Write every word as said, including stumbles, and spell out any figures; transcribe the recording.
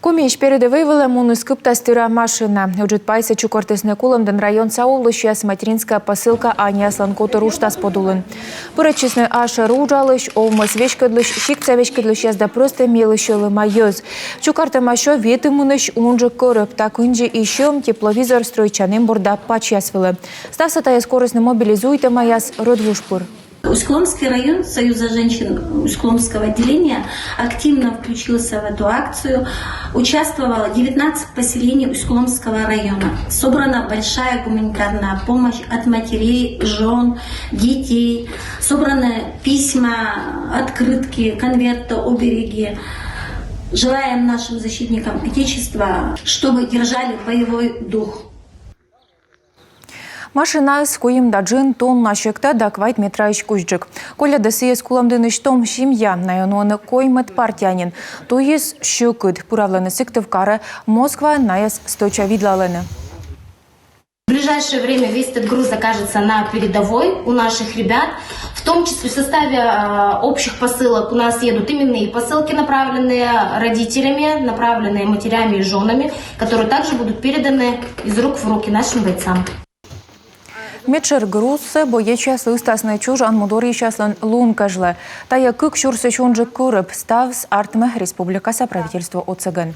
Комиысь передӧвӧй вылӧ муніс кыптас тыра машина. Ыджыд пайсӧ чукӧртісны Кулӧмдін районса олысьяс «Материнская посылка» аньяслӧн котыр уджтас подулын. Пырӧдчисны ашӧр уджалысь, овмӧс веськӧдлысь, сиктса веськӧдлысьяс да прӧстӧ мелысь олӧма йӧз. Чукӧртӧма сё ветымынысь унджык кӧрӧб, та кындзи и сьӧм, тепловизор, стрӧитчан эмбур да пачьяс вылӧ. Ставсӧ тайӧс корисны мобилизуйтӧмаяс рӧдвуж пыр. Усть-Куломский район Союза женщин Усть-Куломского отделения активно включился в эту акцию. Участвовало девятнадцать поселений Усть-Куломского района. Собрана большая гуманитарная помощь от матерей, жен, детей. Собраны письма, открытки, конверты, обереги. Желаем нашим защитникам Отечества, чтобы держали боевой дух. Машинаыс куим да джын тонна сьӧкта да квайт метраысь кузьджык. Колльӧдӧ сійӧс Кулӧмдінысь том семья, найӧ нуӧны коймӧд партия нин. Туйыс сьӧкыд, пыравлӧны Сыктывкарӧ, Москваын найӧс стӧча видлалӧны. В ближайшее время весь этот груз окажется на передовой у наших ребят, в том числе в составе э, общих посылок у нас едут именные посылки, направленные родителями, направленные матерями и женами, которые также будут переданы из рук в руки нашим бойцам. Медшӧр грузсӧ боецъяслы ыстасны чужан му дорйысьяслӧн лун кежлӧ. Тайӧ кык сюрсысь унджык кӧрӧб, ставыс артмӧ республикаса правительство отсӧгӧн.